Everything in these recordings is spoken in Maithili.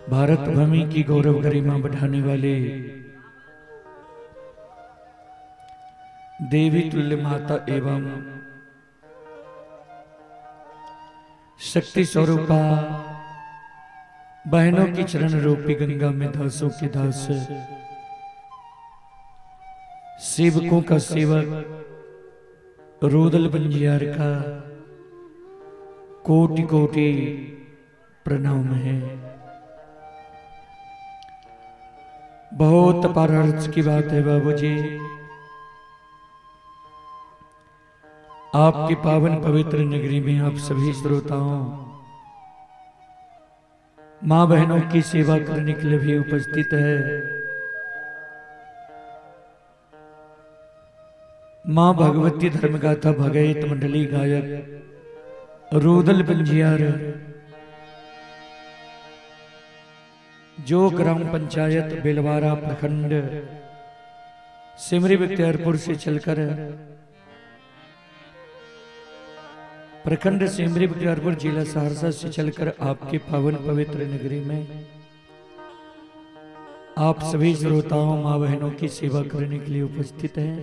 भारत भूमि की गौरव गरिमा बढ़ाने वाले देवी तुल्य माता एवं शक्ति स्वरूपा बहनों की चरण रूपी गंगा में दासों के दास, सेवकों का सेवक रूदल पंजियार का कोटि कोटि प्रणाम है। बहुत पारहर्ष की बात है बाबूजी, आपकी पावन पवित्र नगरी में आप सभी श्रोताओं माँ बहनों की सेवा करने के लिए भी उपस्थित है। माँ भगवती धर्मगाथा भगैत मंडली गायक रूदल पंजियार जो ग्राम पंचायत बेलवारा प्रखंड सिमरी बख्तियारपुर से चलकर प्रखंड सिमरी बख्तियारपुर जिला सहरसा से चलकर आपके पावन पवित्र नगरी में आप सभी श्रोताओं माँ बहनों की सेवा करने के लिए उपस्थित हैं।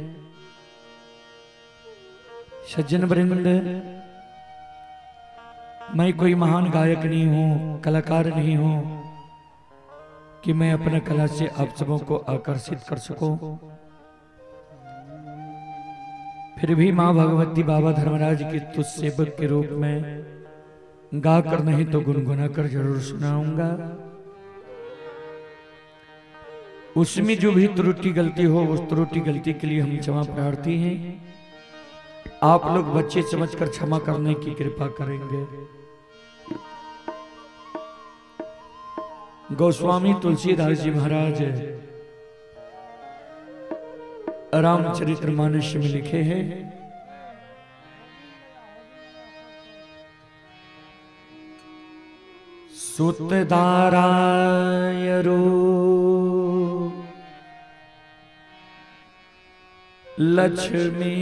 सज्जन वृंद, मैं कोई महान गायक नहीं हूँ, कलाकार नहीं हूँ कि मैं अपना कला से आप सबों को आकर्षित कर सकूं। फिर भी माँ भगवती बाबा धर्मराज के तुझ सेवक के रूप में गा कर नहीं तो गुनगुना कर जरूर सुनाऊंगा। उसमें जो भी त्रुटि गलती हो उस त्रुटि गलती के लिए हम क्षमा प्रार्थी हैं। आप लोग बच्चे समझकर क्षमा करने की कृपा करेंगे। गोस्वामी तुलसीदास जी महाराज रामचरितमानस में लिखे हैं, सुतदारायरो लक्ष्मी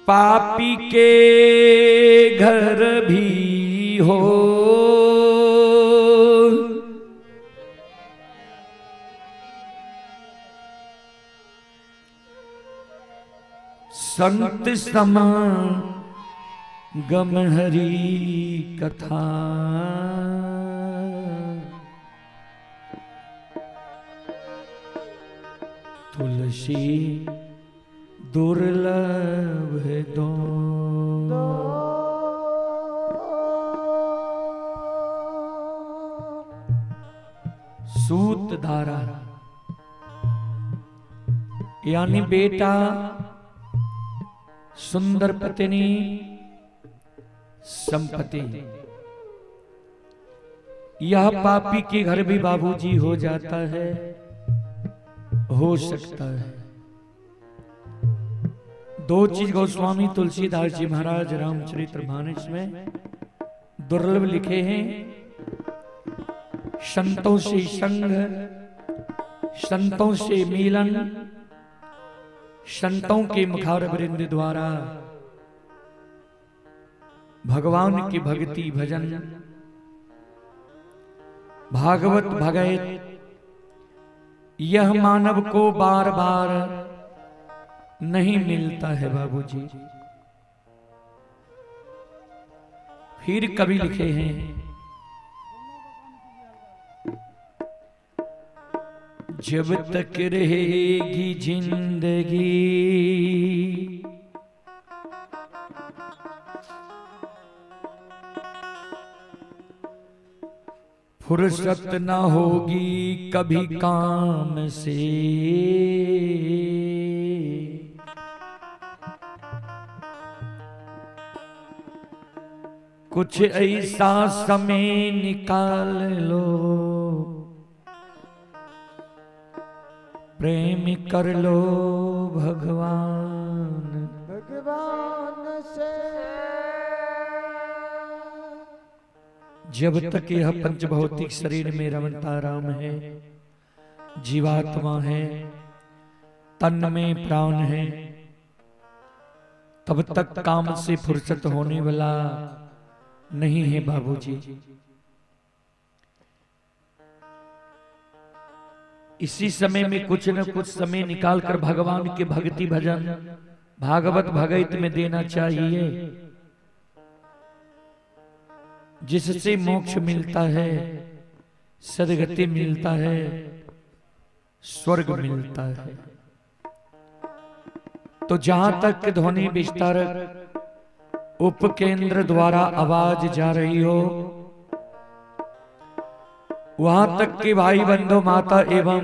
पापी के घर भी हो, संत समान गम हरि कथा। तुलसी दुर्लभ दो। सूत धारा यानी बेटा, सुंदर पत्नी, संपत्ति, यह पापी के घर भी बाबूजी हो जाता है, हो सकता है। दो चीज गोस्वामी तुलसीदास जी महाराज रामचरितमानस में दुर्लभ लिखे हैं, संतों से संग, संतों से मिलन, संतों के मुखारवृंद द्वारा भगवान की भक्ति भजन, भागवत भगैत, यह मानव को बार बार नहीं मिलता है बाबूजी। फिर कभी लिखे हैं, जब तक रहेगी जिंदगी फुर्सत न होगी कभी काम से, कुछ ऐसा समय निकाल लो, प्रेम कर लो भगवान भगवान से। जब तक यह पंचभौतिक शरीर में रमता राम है, जीवात्मा है, तन में प्राण है, तब तक काम से फुर्सत होने वाला नहीं है बाबूजी। इसी समय में कुछ न कुछ समय निकालकर भगवान के भक्ति भजन भागवत भगैत में देना चाहिए, जिससे मोक्ष मिलता है, सदगति मिलता है, स्वर्ग मिलता है। तो जहां तक ध्वनि विस्तारक उपकेंद्र द्वारा आवाज जा रही हो, वहां तक के भाई बंधु माता एवं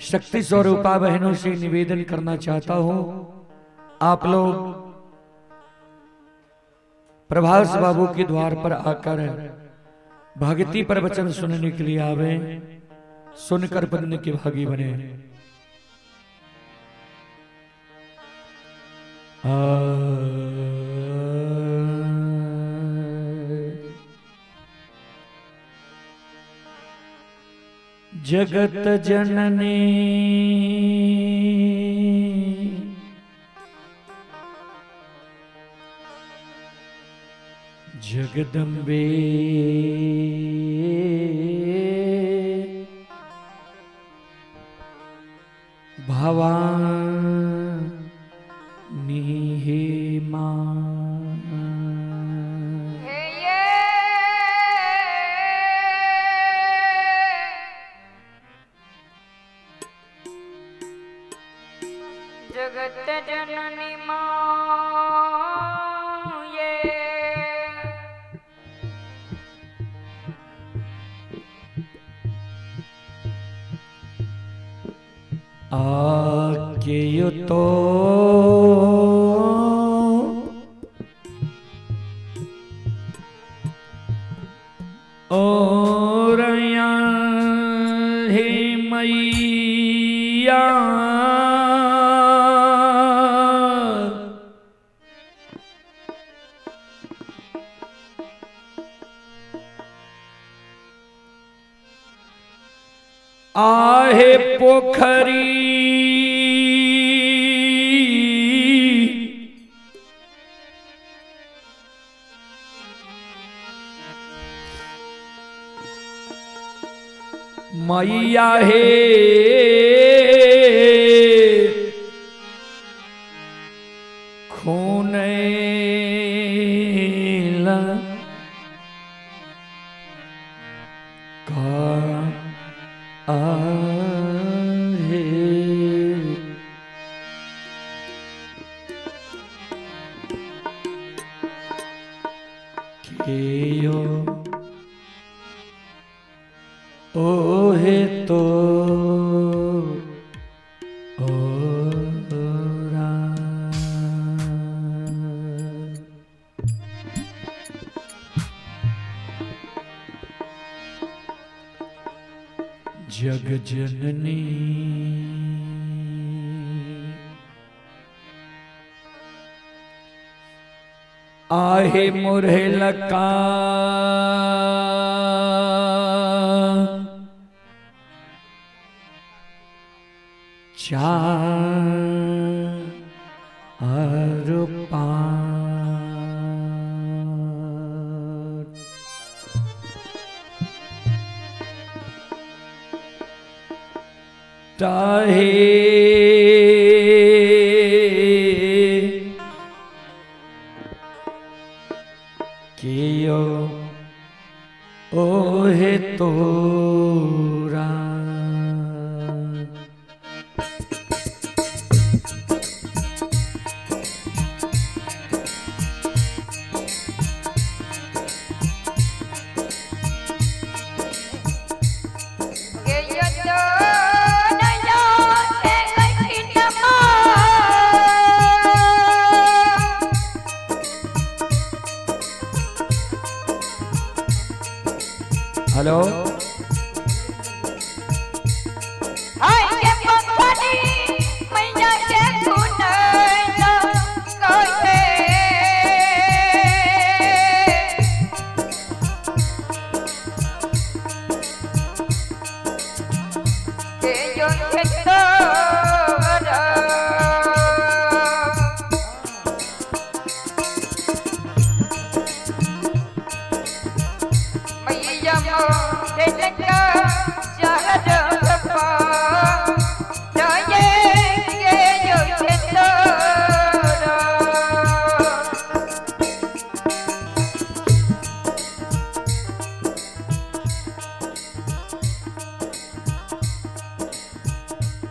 शक्ति स्वरूपा बहनों से निवेदन करना चाहता हूं, आप लोग प्रभास बाबू के द्वार पर आकर भक्ति प्रवचन सुनने के लिए आवे, सुनकर बनने के भागी बने। जगत जननी जगदम्बे भवानी हे मां। जगत जननी मां ये आके तो और हे मैया आहे पोखरी मैया हे खून का आहे केयो ओहे तो ओरा। जग जननी आहे मोरे लका चार पाँच ताहे कियो ओहे तोरा। हेलो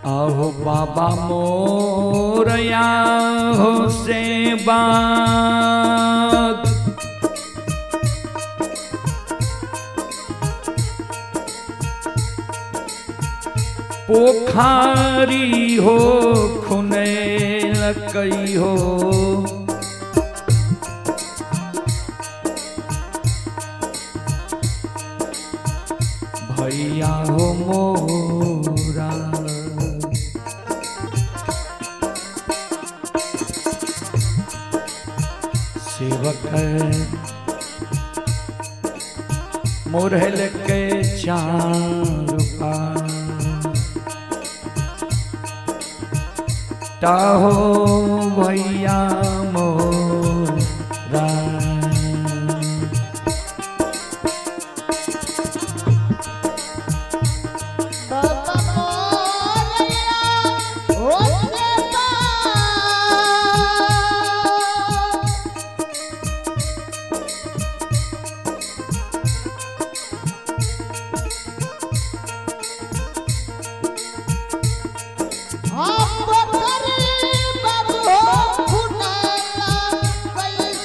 आहो बाबा मोरया हो से बाग पोखारी हो खुने लकई हो। भैया हो मोरा सेवक मोरहल के चार हो भैया मोरा। बाबा मोरया हो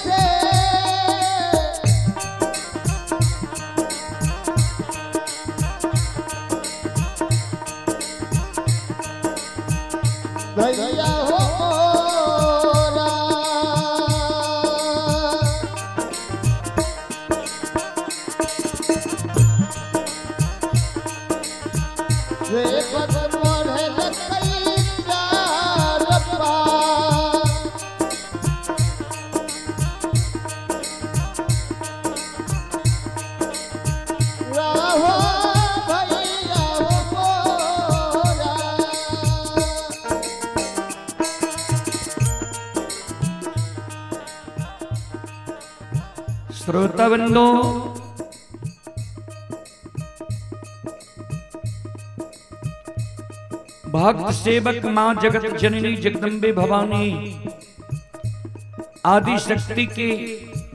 से भैया हो मोरा। वे पद मोढ़े लकई चार पार। राहो भैया हो मोरा। श्रोता बंधु, भक्त सेवक मां जगत जननी जगदम्बे भवानी आदि शक्ति के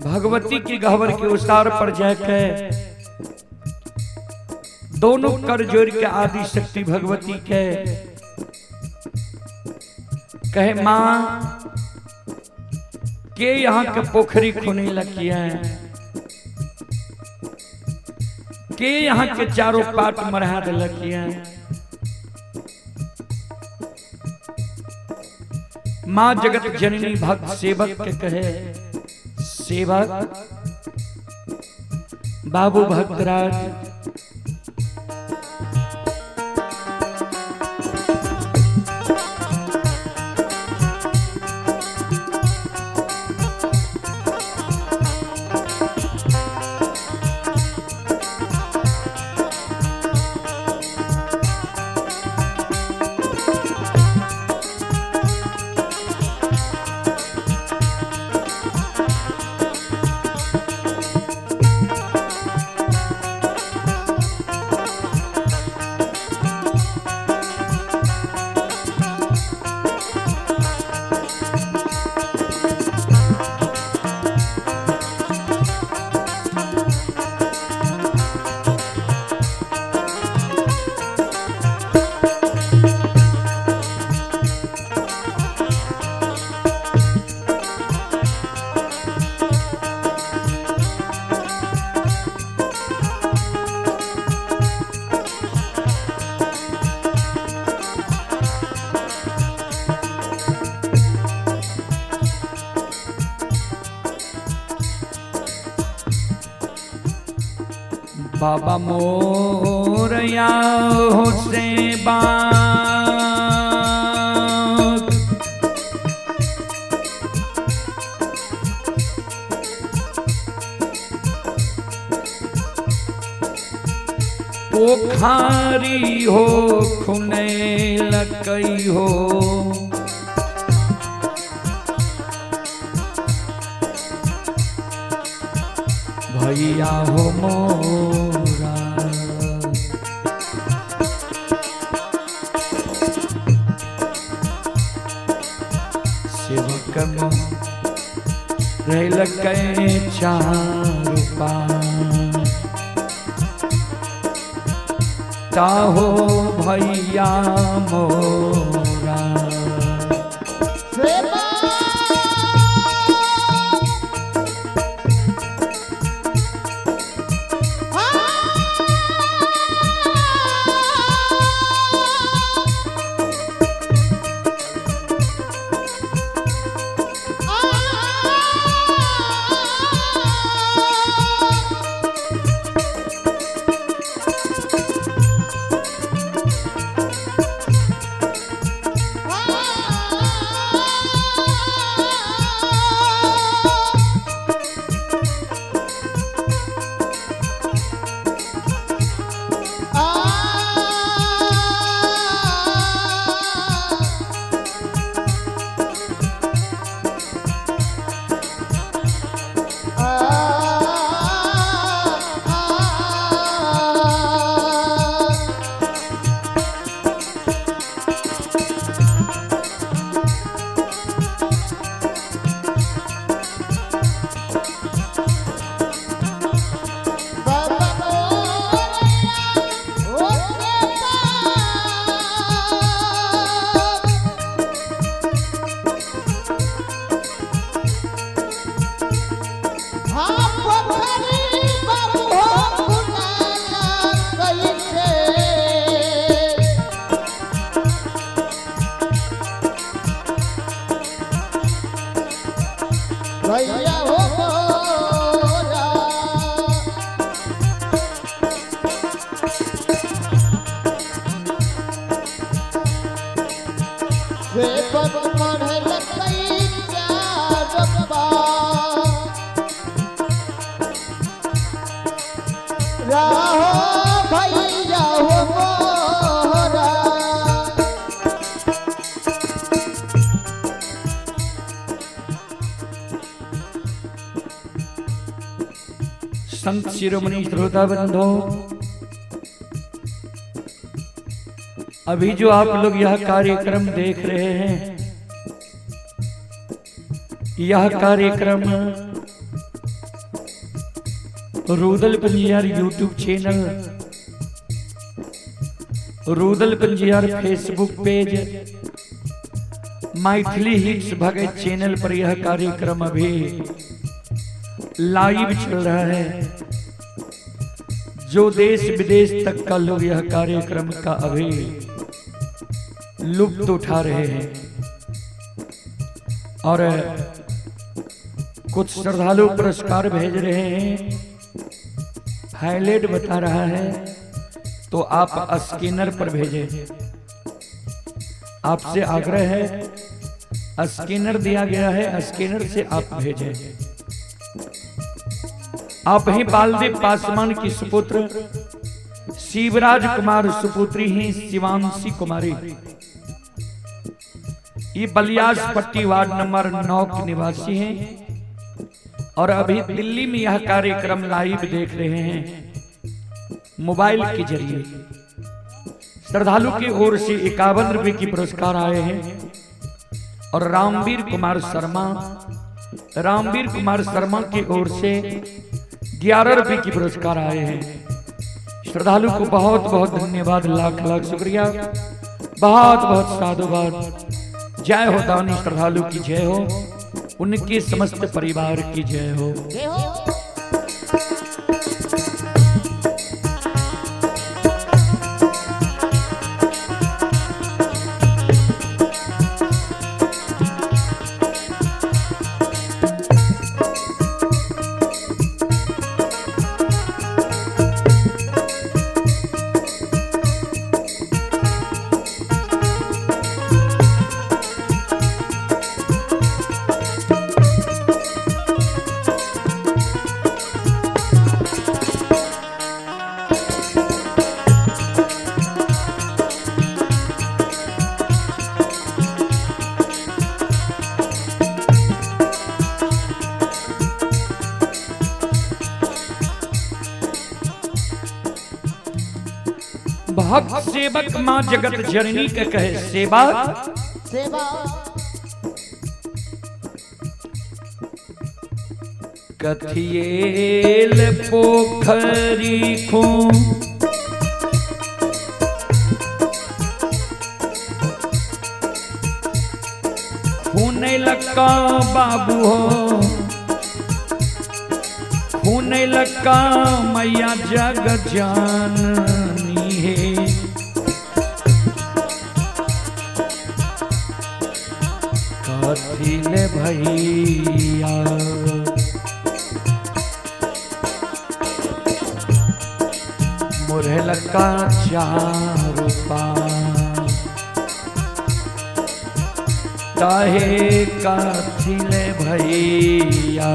भगवती के गहवर के उसार पर जाकर दोनों कर जोड़ के आदि शक्ति भगवती के कहे मां के यहाँ के पोखरी खुने लगिया के यहाँ के चारों पाट मरहा दिलकिया। मां जगत जननी भक्त सेवक के कहे सेवक बाबू भक्तराज बाबा मोरया हो से बाग पोखारी हो खुने लकई हो। भैया हो मोरा सेवक रहलकै चार पाँच। चाहो भैया मोरा। सेवा भैया हो मोरा। सेवक पढ़ल राहो भैया हो मोरा। संत शिरोमणि श्रोता बंधो, अभी जो आप लोग यह कार्यक्रम देख रहे हैं, यह कार्यक्रम Rudal Panjiyar YouTube channel, Rudal Panjiyar Facebook page, Maithili hits Bhagat channel पर यह कार्यक्रम अभी लाइव चल रहा है। जो देश विदेश तक का लोग यह कार्यक्रम का अभी लुत्फ उठा रहे हैं और कुछ श्रद्धालु पुरस्कार भेज रहे हैं, हाईलाइट बता रहा है, तो आप स्कैनर पर भेजें। आपसे आग्रह है, स्कैनर दिया गया है, स्कैनर से आप भेजें। आप ही बालदेव पासवान की सुपुत्र शिवराज कुमार सुपुत्री ही शिवांशी कुमारी, ये बलियास पट्टी वार्ड नंबर 9 के निवासी हैं और अभी दिल्ली में यह कार्यक्रम लाइव देख रहे हैं मोबाइल के जरिए। श्रद्धालु की ओर से 51 रुपए की पुरस्कार आए हैं और रामवीर कुमार शर्मा, रामवीर कुमार शर्मा की ओर से 11 रुपए की पुरस्कार आए हैं। श्रद्धालु को बहुत बहुत धन्यवाद, लाख लाख शुक्रिया, बहुत बहुत साधुवाद। जय हो दानी श्रद्धालु की जय हो, उनके समस्त परिवार की जय हो। जय हो। भक्त सेवक मां जगत जननी के कहे सेवा सेवा कथिएल पोखरी खो लक्का बाबू हो, खून लक्का मैया जग जाननी है। कथिले भैया मुरहल का चार पान, ताहे कथिले भैया।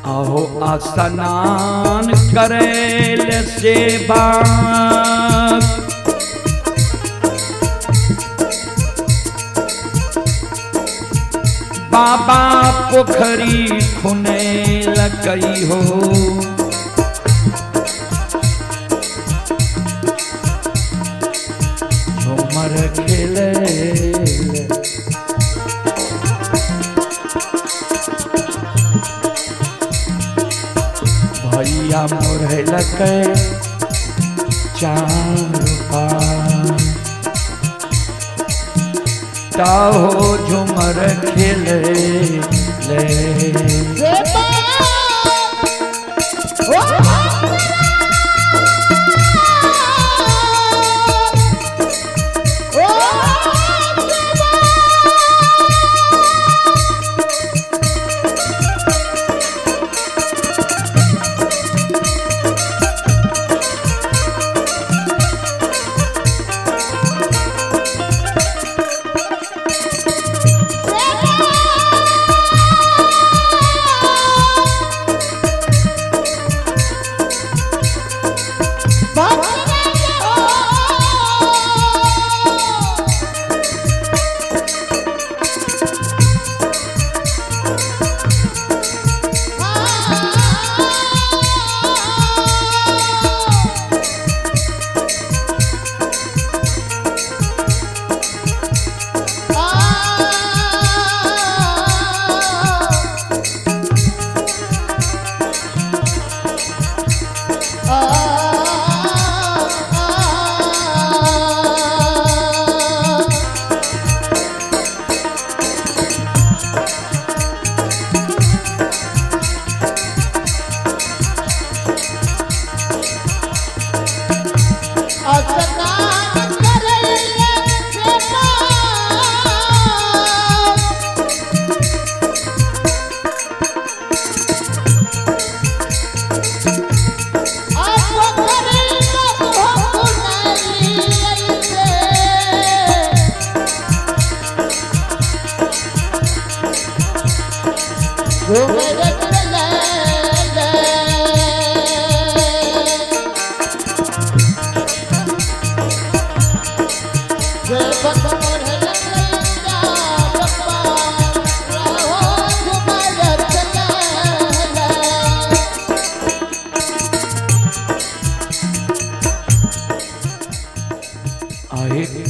आहो स्नान करेल सेवा, बाबा पोखरी खुने लगई हो। झूमर खेले भैया मोरहल के चार पान, ताहो झूमर खेले ले।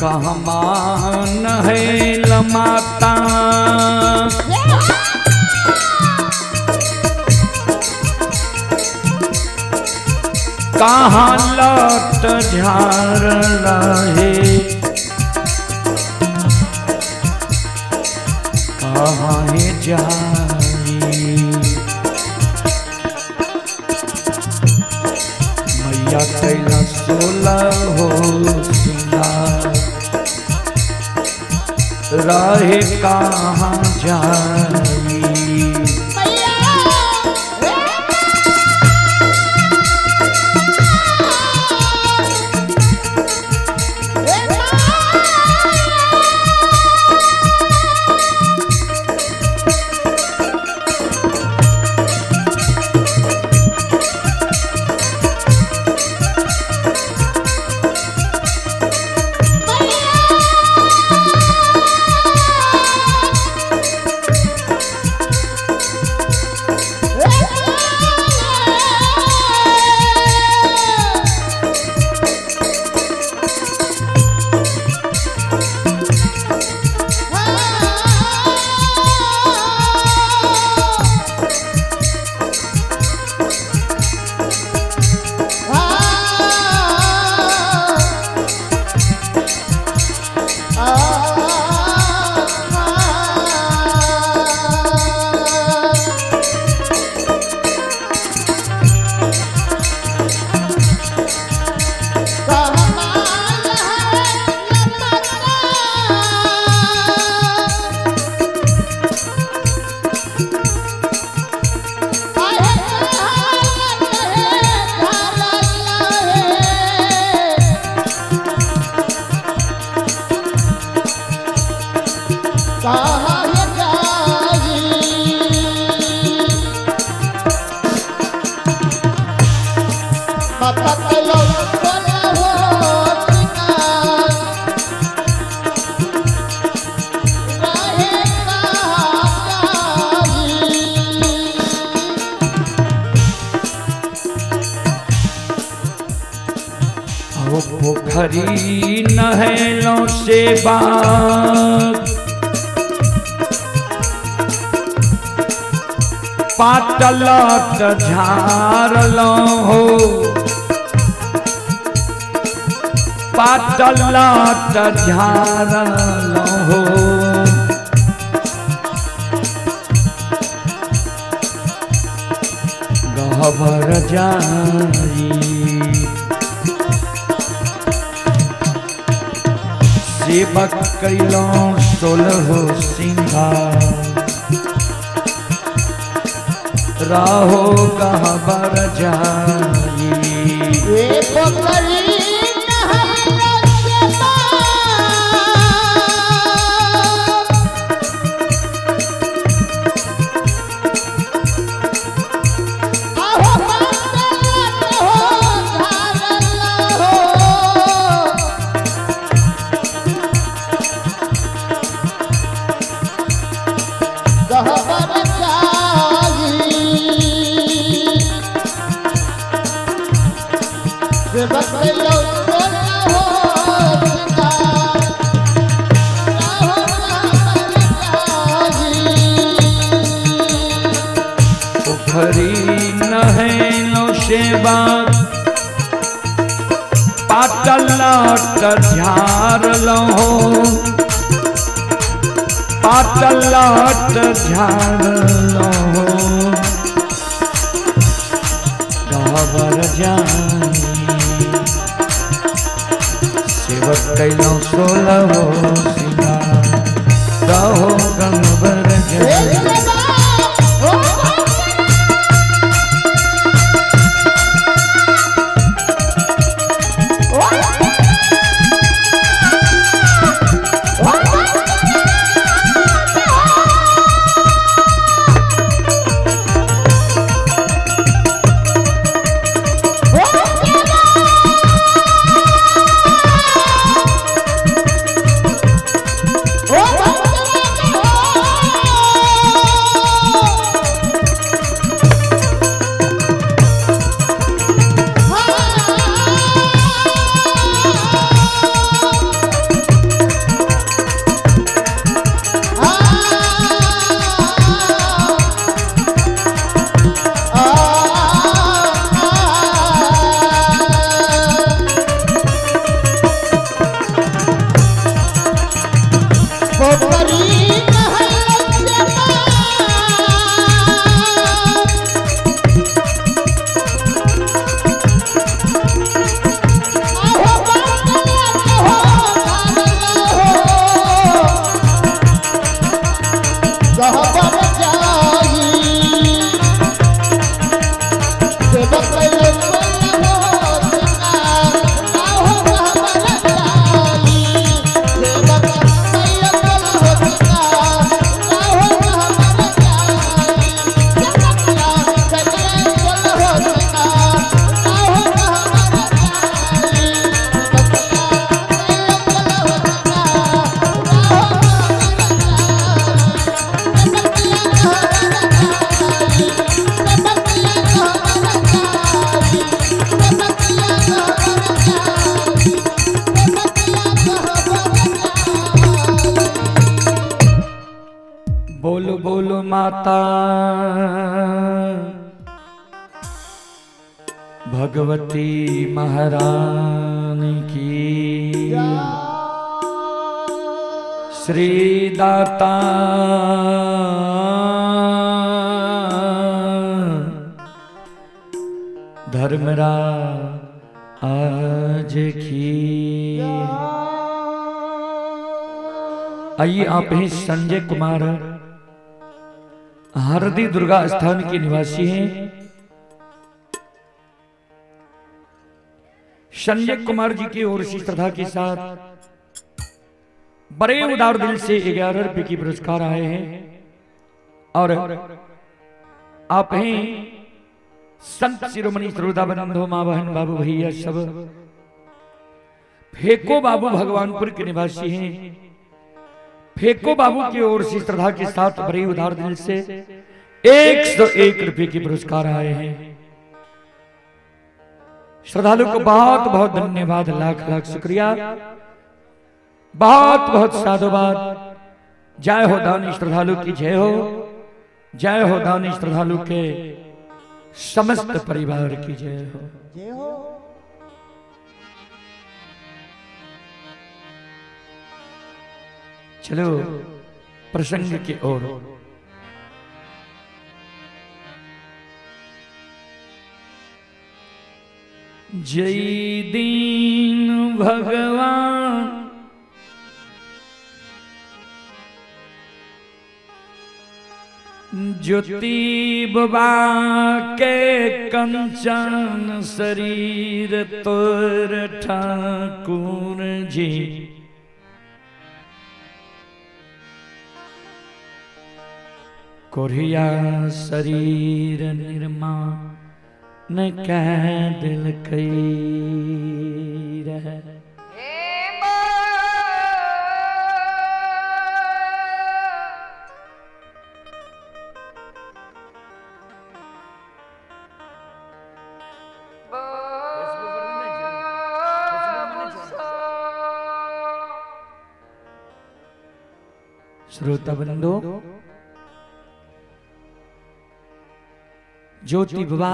कहमान है लमाता। कहाँ लट झार रहे, कहाँ है जाई। मैया कैला 16 हो सिंगार, रहे कहाँ जाई। पोखरी नहलों से बाग, पातल झारलो हो, पातल झारलो हो। गहबर जाई सेवक कैलो 16 सिंगार, राहो गहबर जाई। पोखरी नहलो सेवा, पातल झारलो हो, पातल झारलो हो। गहबर जाई सेवक कैलो 16 सिंगार, रहो गहबर जाई। Oh! लोक माता भगवती महारानी की। श्री दाता धर्मराज की। आइए आप हैं संजय कुमार, हरदी दुर्गा स्थान के निवासी हैं। संजय कुमार जी की ओर से श्रद्धा के साथ बड़े उदार दिल से 11 रुपए की पुरस्कार आए हैं। और आप हैं संत शिरोमणि श्रोता बंधु, माँ बहन बाबू भैया सब फेको बाबू भगवानपुर के निवासी हैं। फेको बाबू की ओर से श्रद्धा के साथ बड़े उदार दिल से 101 रुपए के पुरस्कार आए हैं। श्रद्धालु को बहुत बहुत धन्यवाद, लाख लाख शुक्रिया, बहुत बहुत साधुवाद। जय हो दानी श्रद्धालु की जय हो, जय हो दानी श्रद्धालु के समस्त परिवार की जय हो। जय हो। चलो प्रसंग की ओर। जय दीन भगवान ज्योति बाबा के कंचन शरीर तोर ठाकुर जी कोरिया शरीर निर्माण कह दिल कई रहे। श्रोता बंधु, ज्योति बाबा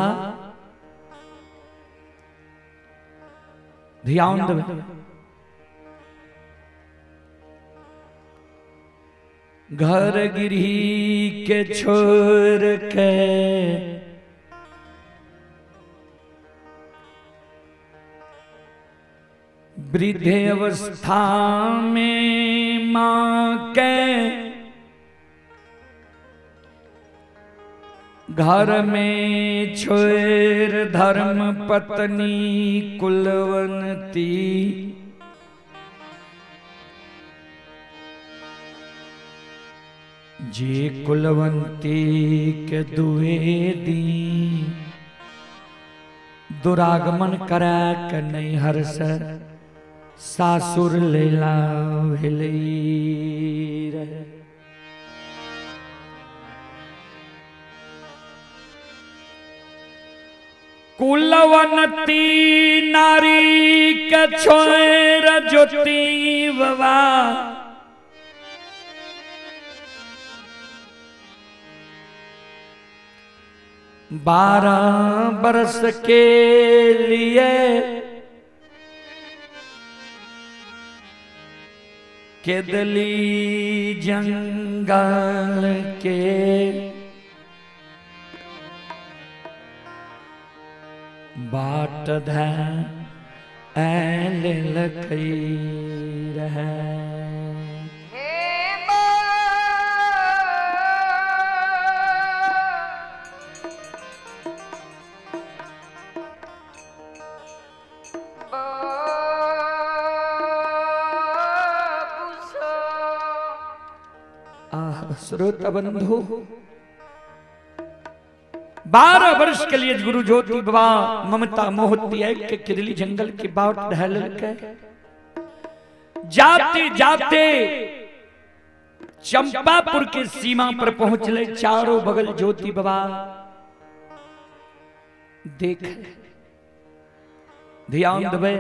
ध्यान देवे। घर गिरी के छोड़ के वृद्ध अवस्था में माँ के घर में छोड़ धर्म पत्नी कुलवंती जे कुलवंती के दुए दी दुरागमन करा के नैहर से सासुर लेला भेलै रहे। कुलवंती नारी के छोड़ ज्योति बाबा 12 बरस के लिए केदली जंगल के बाट धैल लखई रहे। श्रोता बंधु, 12 वर्ष के लिए गुरु ज्योति बाबा ममता मोहती के किरली जंगल की बाट ढहल के जाते जाते चंपापुर के सीमा पर पहुंचले। चारों बगल ज्योति बाबा देख, ध्यान देवे,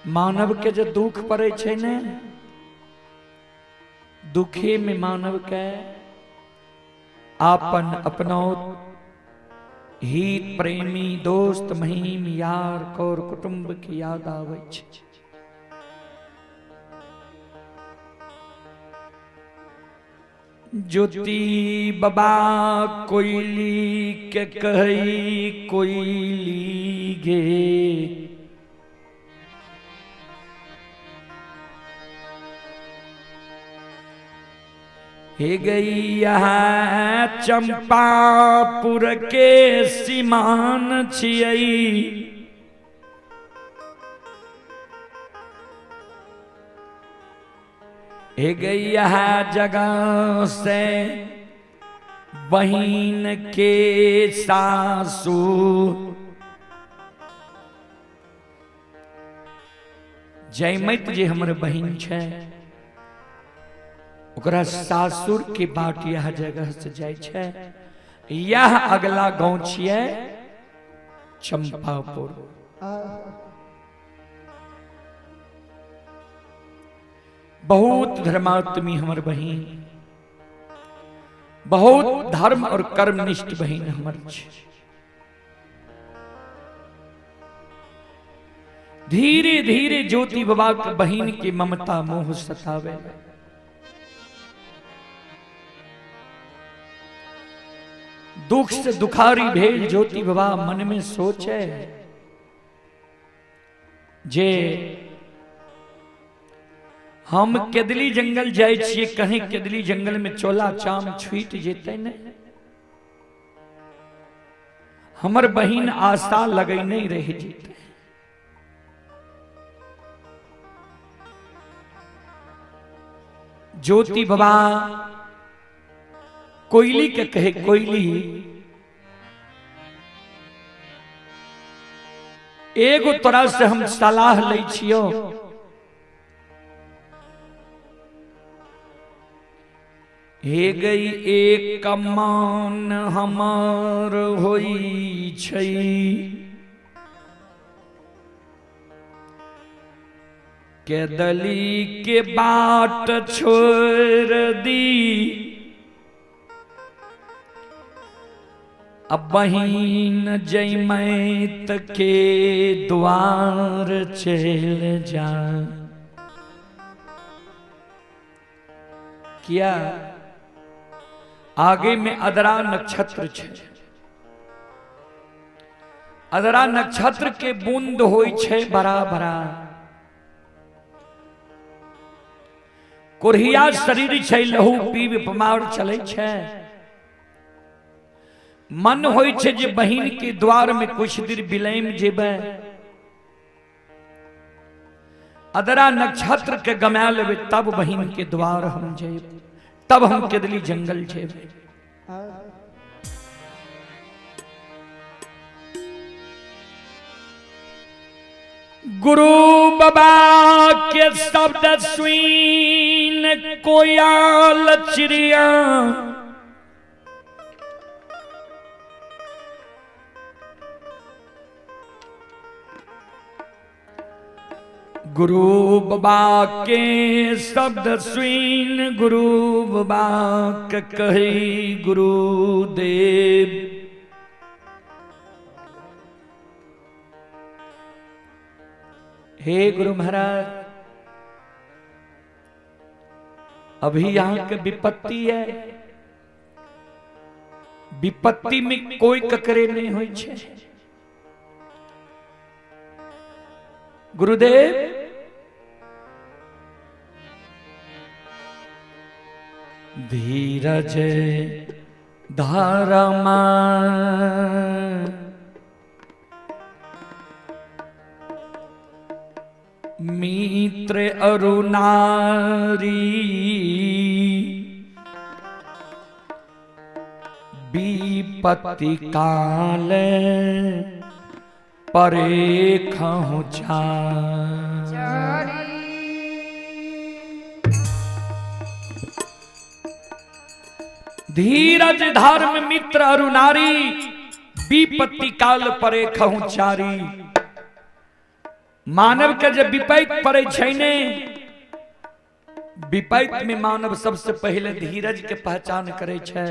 मानव के जो दुख पड़े छे ने दुखे में मानव के आपन अपनौत हित प्रेमी दोस्त महीम यार कौर कुटुंब की याद आवे छै। ज्योति बाबा कोयली के कही कोयली गे, हे गई यहाँ चंपापुर के सीमान छियै, हे गई यहाँ जगह से बहिन के सासू, जयमत जे हमर बहिन छै ओकरा सासुर के बाट यह जगह से जाय छै। यह अगला गांव छियै चंपापुर। बहुत धर्मात्मी हमर बहिन, बहुत धर्म और कर्मनिष्ठ बहिन हमर छै। धीरे धीरे ज्योति बाबा के बहिन के ममता मोह सतावे। दुख से दुखारी भेल ज्योति बाबा मन में सोचे जे हम केदली जंगल जाय छियै, कहीं केदली जंगल में चोला चाम छूट जेतै ने, हमर बहिन आशा लगै नहीं रह जेतै। ज्योति बाबा कोयली के कहे, कोयली एगो तोरा से हम सलाह लै छियो, हे गई एक कमान हमार होई छै, केदली के बाट छोड़ दी, अब बहिन जयमैत के द्वार चल जा। किया आगे में अदरा नक्षत्र छे, अदरा नक्षत्र के बूंद होई छे बड़ा बड़ा, कोढ़िया शरीर छे, लहू पीब पमार चले छे। मन होई छे जे बहिन के द्वार में कुछ देर बिलैम जेबै, अदरा नक्षत्र के गमा लेबै तब बहिन के द्वार हम जेबै, तब हम केदली जंगल जेबै। गुरु बाबा के शब्द सुन कोयल चिड़िया, गुरु बाबा के शब्द सुन गुरु बाबा के कही गुरुदेव, हे गुरु महाराज अभी यहाँ के विपत्ति है, विपत्ति में कोई ककरे नहीं होई छे। गुरुदेव धीरज धर्मा मित्र अरुणारी, विपत्ति काल परे खहु चारी। धीरज धर्म मित्र अरुणारी, विपत्ति काल परे खहु चारी। मानव के जब विपैत पड़े छै ने, विपैत में मानव सबसे पहले धीरज के पहचान करे छै।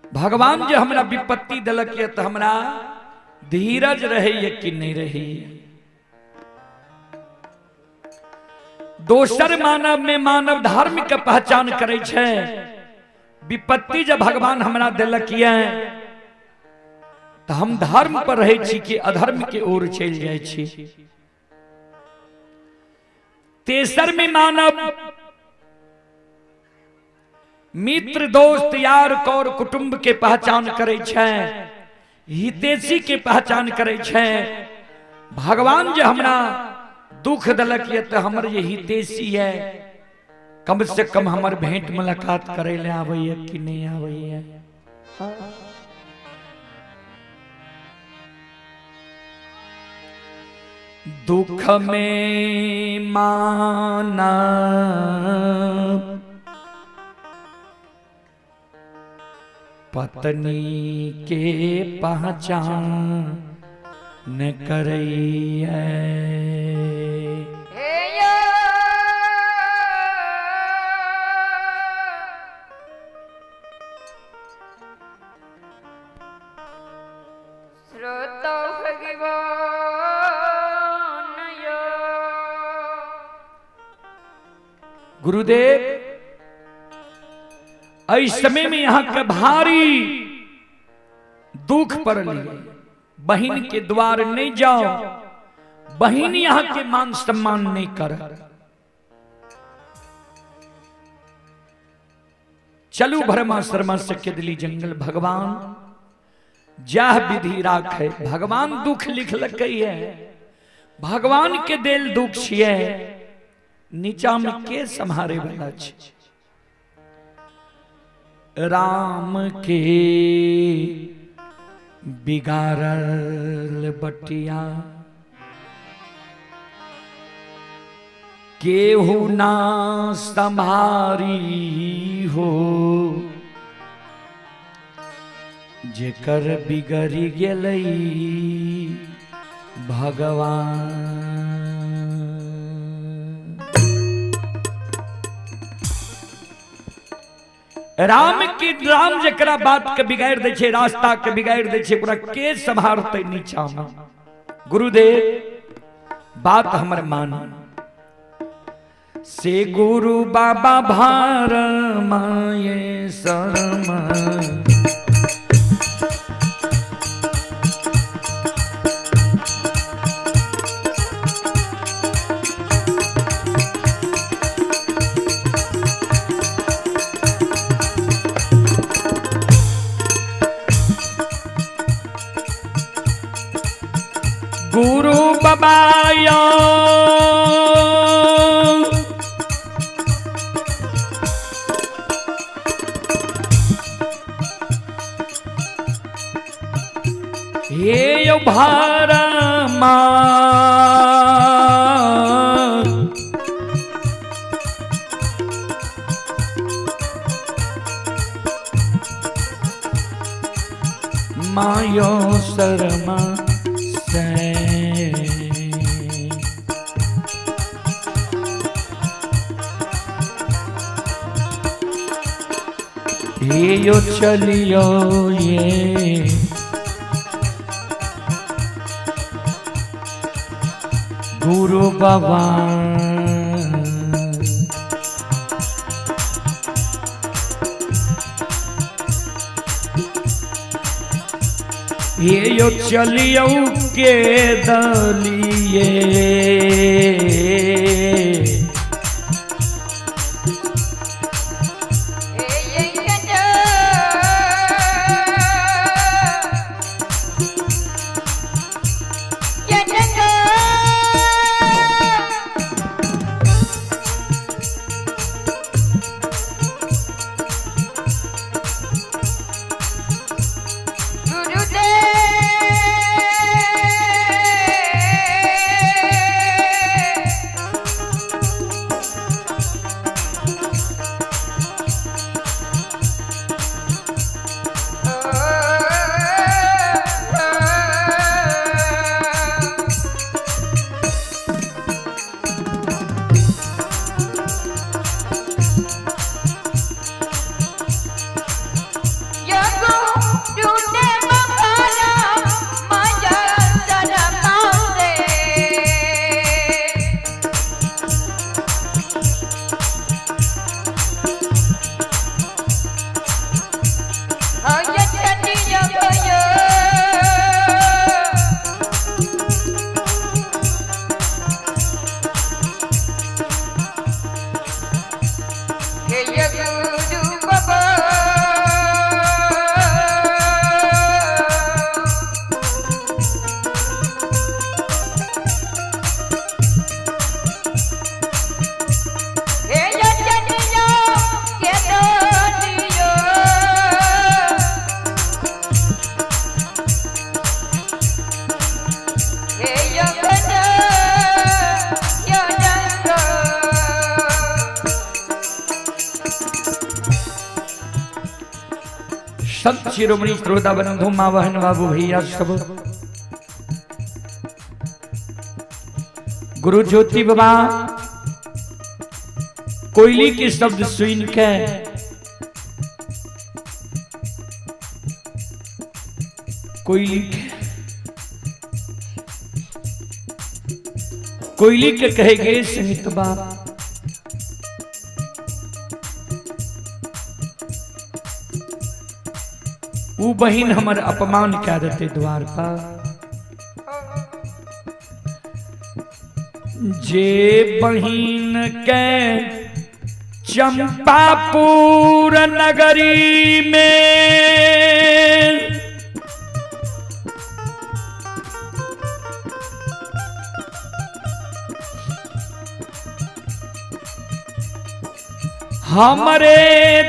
भगवान जे हमरा विपत्ति देलक ये तो हमरा धीरज रहे कि नहीं रहे। दोसर मानव में मानव धर्म के पहचान करे छै। विपत्ति जब भगवान हमरा देलक ये तो हम धर्म पर रहे छी कि अधर्म के ओर चलि जाइ छी। तेसर में मानव मित्र दोस्त यार कौर कुटुंब के पहचान करे छै, हितैषी के पहचान करे छै। भगवान जे हमरा दुख देलक ये तो हमर ये हितैषी है, कम से कम हमर भेंट मुलाकात करे ले आबैया कि नहीं आबैया। दुख में माना पत्नी के पहचान करैया। गुरुदेव ऐ समय में यहाँ के भारी दुख पड़ल, बहन के द्वार नहीं जाओ, बहन यहाँ के मान सम्मान नहीं कर। चलू भरमा शर्मा से केदली जंगल, भगवान जाह विधि राखे। भगवान दुख लिख लकै है, भगवान के देल दुख छिए, नीचा में के सम्हारे वाला छे। राम के बिगाड़ल बटिया केहू ना संभारी हो, जेकर बिगड़ी गेलै भगवान। राम की राम जकरा बात के बिगाड़ दै छै, रास्ता के बिगाड़ दै छै, ओकरा के सम्हारतै नीचा में। गुरुदेव बात हमर मान से गुरु बाबा भार माये शर्मा। गुरु बाबा यो हे यो भारमा मायो शर्मा से। ये यो चलियो ये गुरु बाबा ये यो चलियो के दलिए। गुरुदेव। संत शिरोमणि श्रोता बंधु माँ बहन बाबू भैया सब गुरु ज्योति बाबा कोयली के शब्द सुन के कोयली के कोयली के कहे गए संगीत बाबा ऊ बहिन हमर अपमान कह देते द्वार पर। जे बहिन के चंपापुर नगरी में हमरे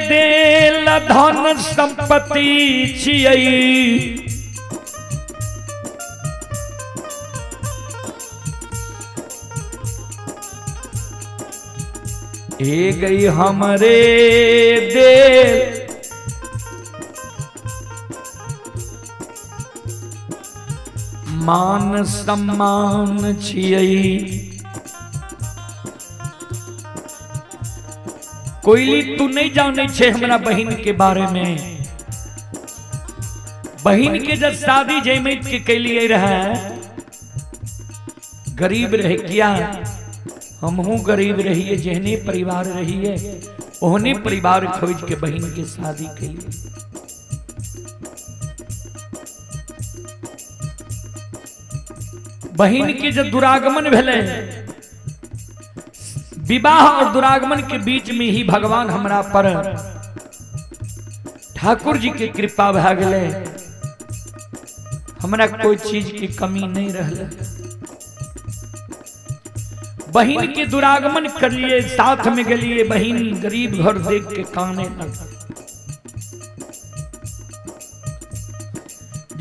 देल धन संपत्ति छियै ए गई हमरे देल मान सम्मान छियै। कोयली तू नहीं जाने छे हमरा बहिन के बारे में। बहिन के जब शादी जयमित के कैलिए रहे गरीब रहे किया हमहू गरीब रहिए जेहने परिवार रहिए ओहने परिवार खोज के बहिन के शादी कैलिए। बहिन के जब दुरागमन भेले विवाह और दुरागमन के बीच में ही भगवान हमरा पर ठाकुर जी के कृपा भए गेलै हमरा कोई चीज की कमी नहीं रहलै। बहिन के दुरागमन करिए साथ में गेलिए बहिन गरीब घर देख के काने लग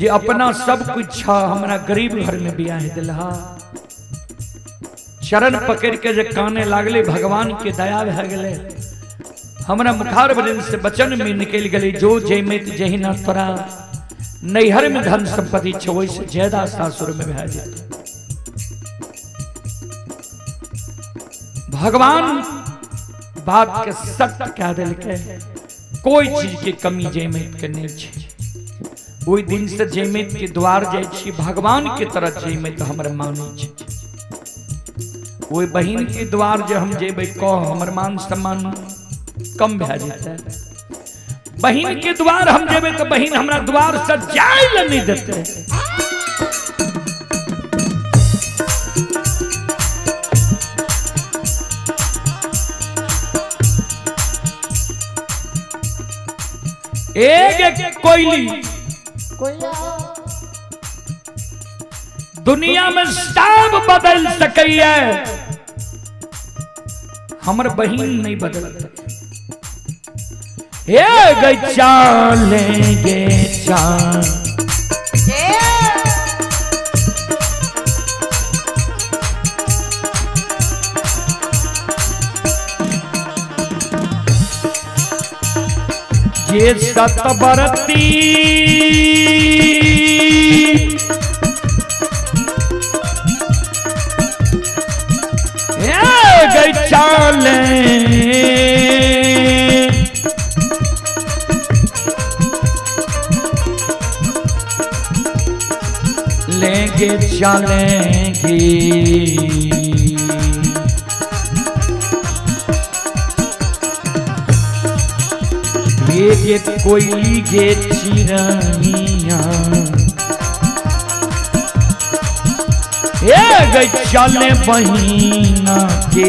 जे अपना सब कुछ हमरा गरीब घर में बियाह दिलहा। चरण पकड़ के जे काने लागले भगवान के दया भए गेलै हमरा मुखार बदन से वचन में निकल गेलै जो जयमित जहिना तोरा नैहर में धन संपत्ति छौ ओहिसे ज्यादा सासुर में भए जेतौ। भगवान बात के सत्य कह देलकै कोई चीज के कमी जयमित के नहीं छै। ओहि दिन से जयमित के द्वार जाइ छी भगवान के तरह जयमित हमर मानै छै। ओहि बहिन के द्वार जे हम जेबै कह हमर मान सम्मान कम भए जेतै। बहिन के द्वार हम जेबै तऽ बहिन हमरा द्वार से जाय लए नहीं देतै। एक एक कोयली दुनिया में सब बदल सकैया हमर बहिन नहीं बदलता। हे गई चालेंगे चाल ये सतबरती गई चाले लेंगे चलेंगे ये कोयली गे चिरैया ए गई चले बहिना के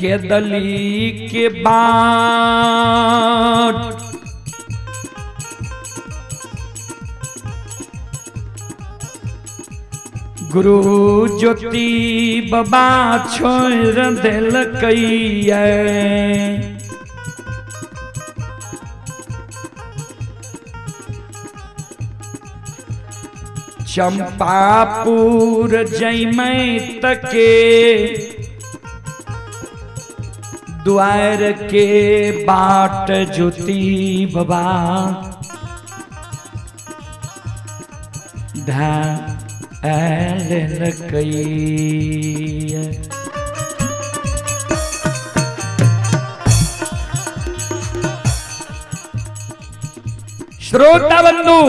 केदली के बाट। गुरु ज्योति बाबा छोड़ देलकैया। चंपापुर जैमैत के द्वार के बाट ज्योति बाबा धा। श्रोता बंधु,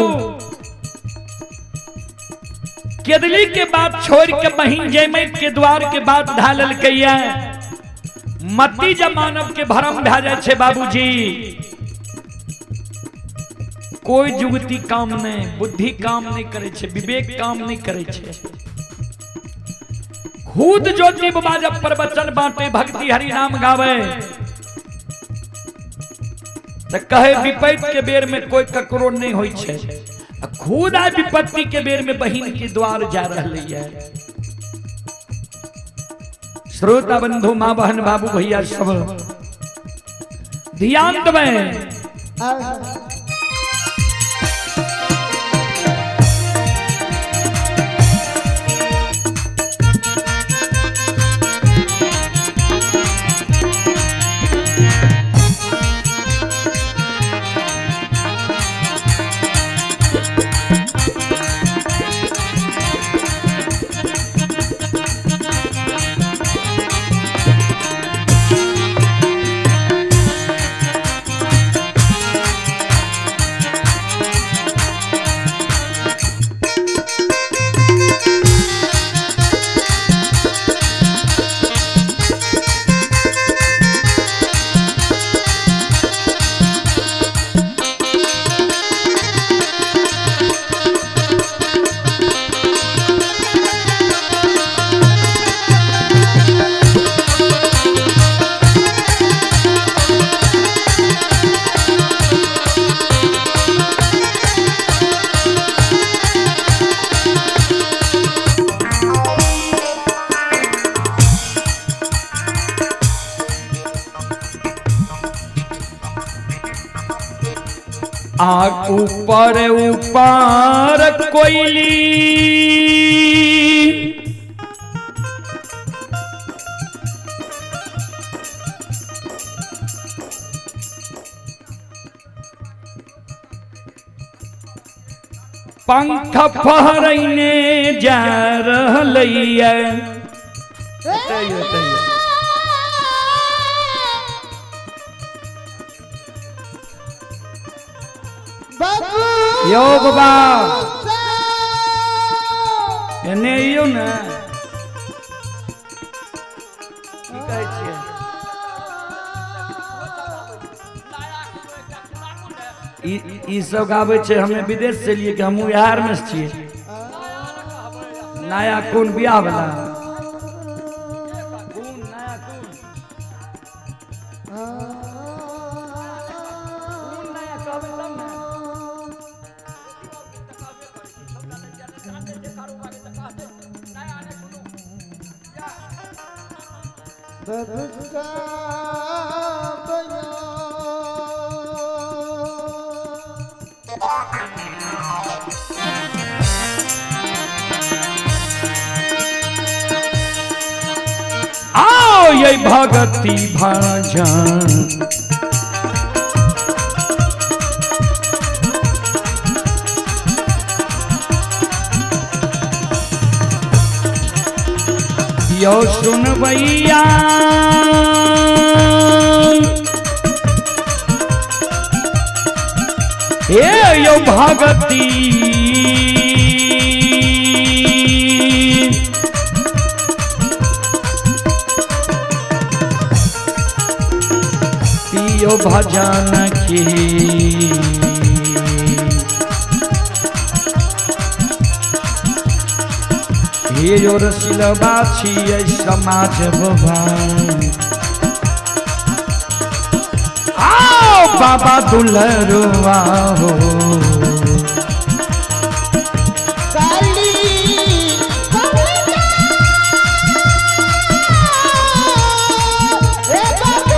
केदली के बात छोड़ के बहिन जयमैत के द्वार के बात ढालल कैया। मती जमानव के भरम भा जाए छे बाबूजी। कोई जुगती काम नहीं, बुद्धि काम नहीं करे छे, विवेक काम नहीं करे छे। खुद ज्योति बाबा जब प्रवचन बांटे, भक्ति हरि नाम गावे, तो कहे विपत्ति के बेर में कोई ककरो नहीं होई छे। खुद आए विपत्ति के बेर में बहिन के द्वार जा रही है। श्रोता बंधु, माँ बहन बाबू भैया सब ध्यान देवे। आ ऊपर ऊपर कोयली पंख फहरैने जा रहलैया। यो बाबा एने अइयौ ने, की कहै छियै? ई सब गाबै छै। हमे विदेश से लिए कि हमहूँ बिहार में छियै। नया कोन बियाह वाला? कोन नया? कोन कोन नया कहबै तब ने। आओ ये भगती भजन यो सुनबैया, हे यो भगती पियो भजन की। हे यो रसिलबा छियै समाज भवन। आओ बाबा दुलरुआ हो। काली ए बाबू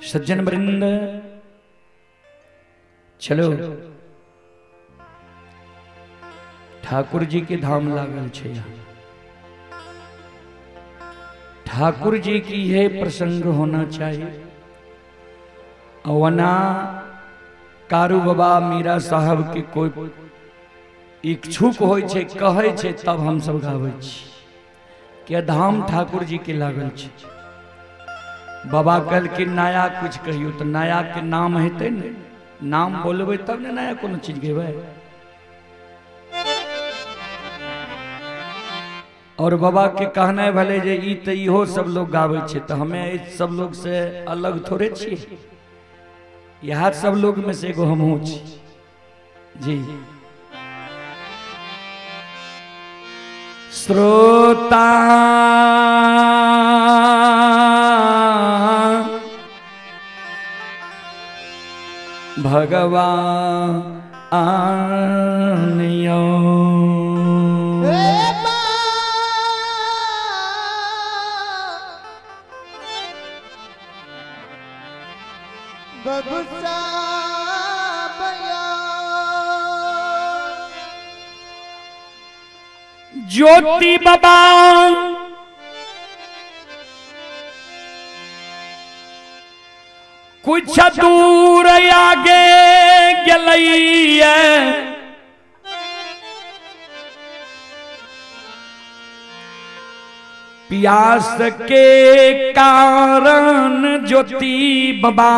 सज्जन वृंद, चलो ठाकुर जी के धाम लागल छे। ठाकुर जी की यह प्रसंग होना चाहिए। वना कारू बाबा मीरा साहब के कोई इच्छुक होय छे, कहै छे, तब हम सब गाबै छी के धाम ठाकुर जी के लागल छे। बाबा कहलखिन नया कुछ कहियो, तो नया के नाम हेतै ने, नाम बोलबै तब ने नया कोनो चीज गेबै। और बाबा के कहना भले जे ई तो इहो सब लोग गाबै छे, तो हमें सब लोग से अलग थोड़े छियै, यहाँ सब लोग में से एगो हमहूँ छी जी। श्रोता भगवान यो ज्योति बाबा कुछ दूर आगे गेलैया, प्यास के कारण ज्योति बाबा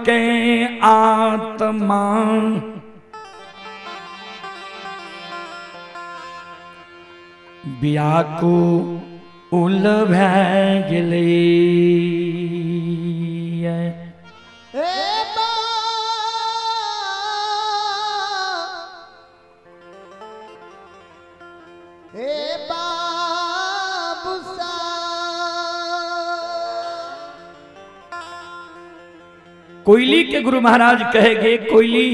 के आत्मा व्याकुल भए गेलै। कोयली के गुरु महाराज कहेंगे, कोयली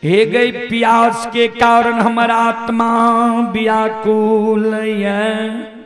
हे गई प्यास के कारण हमारा आत्मा व्याकुल है,